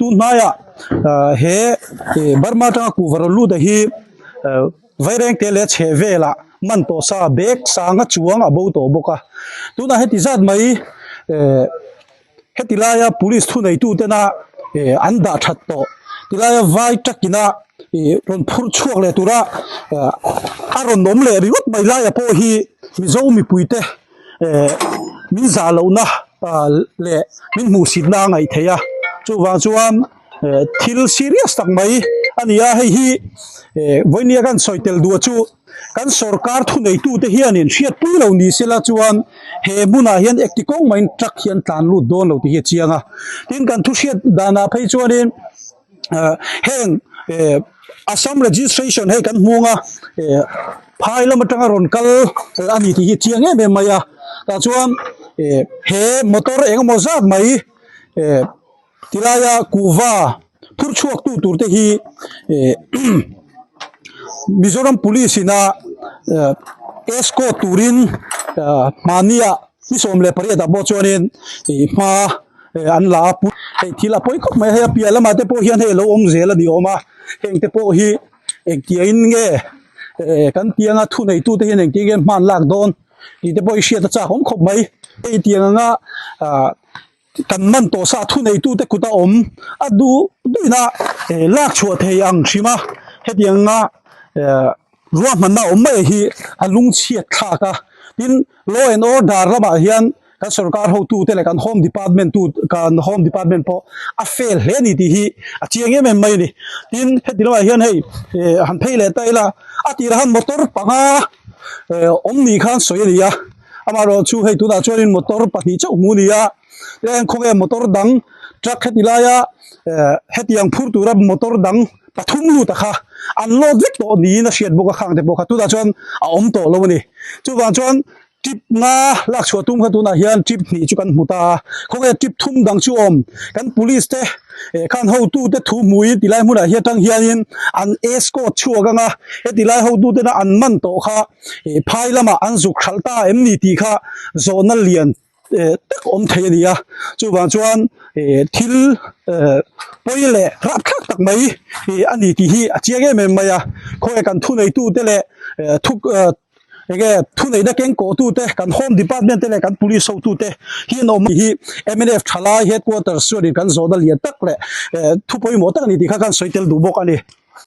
Tun hnaiah he Burma atanga kuhva rawn lut a hi Vairengte leh chheh velah man tawh sa bag sanga chuang a bo tawh bawk a. Tunah heti zat mai heti laia police thuneitu tena an dah that tawh tilaia vai truck ina rawn phurh chhuak leh tura a rawn awm leh ringawt mai laia pawh hi Mizo mipuite min zah lohna leh min hmuhsitna a ngaih theih a chuvang chuan thil serious tak mai a ni a hei hi vawinia kan sawi tel duh chu kan sorkar thuneitute hianin hriatpui lo ni sela chuan he hmunah hian engti kawng mahin truck hi an tlan lut dawn lo tih hi a chiang a tin kan thu hriat danah phei chuanin heng Assam registration hei kan hmung a phai lam atanga rawn kal a ni tih hi a chiang em em mai a tah chuan he motor engemaw zat mai Tilaia kuhva phur chhuak tu tur te hi Mizoram Police ina escort turin mahnia ni 18 ah pawh chuanin hma an la a hei thil a pawi khawp mai a hei a piah lamah te pawh hian hei alo awm zel a ni awm a heng te pawh hi engtiangin nge kan tianga thuneitu te hian engtin nge hman lak dawn tih te pawh hi hriat a chak awm khawp mai hei tiang anga ah. Kan man tawh sa thuneitute kut a awm a duh duhina lak chhuah thei ang hrim a, hetianga ruahmanna awm mai hi a lungchhiat thlak a, tin law and order lamah hian kan sorkar hotute leh kan home department tu kan home department pawh a fail hle a ni tih hi a chiang em em mai a ni, tin heti lamah hian hei han phei leh ta ila a tirah khan motor panga awm ni khan sawi a ni a. Amaherawh chu hei tunah chuanin motor pahnih chauh hmu a ni a, eng khawnge motor dang truck heti laia eh hetiang phur tura motor dang pathum lut a kha an load vek tawh niin a hriat bawk a khang te pawh kha tunah chuan a awm tawh lo a ni. Chuvang chuan trip nga lak chhuah tum kha tunah hian trip hnih chu kan hmu ta a, khawnge trip thum dang chu awm kan police te Eh khan hotute thu hmuin tilai hmunah hi atang hianin an escort chhuak anga heti lai hotutena an man tawh kha eh phai lamah an zuk hralh ta em ni tih kha zawhna lian eh tak awm thei a ni a chuvang chuan eh thil eh pawi leh rapthlak tak mai eh a ni tih hi a chiang em em mai a khawnge kan thuneitute leh eh thu eh Enge thuneihna keng kawhtute kan home department te leh kan police hotute hi an awm hi mnf thalai headquarters chuanin kan zawhna lian tak leh thu pawimawh tak a ni tih kha kan sawi tel duh bawk a ni.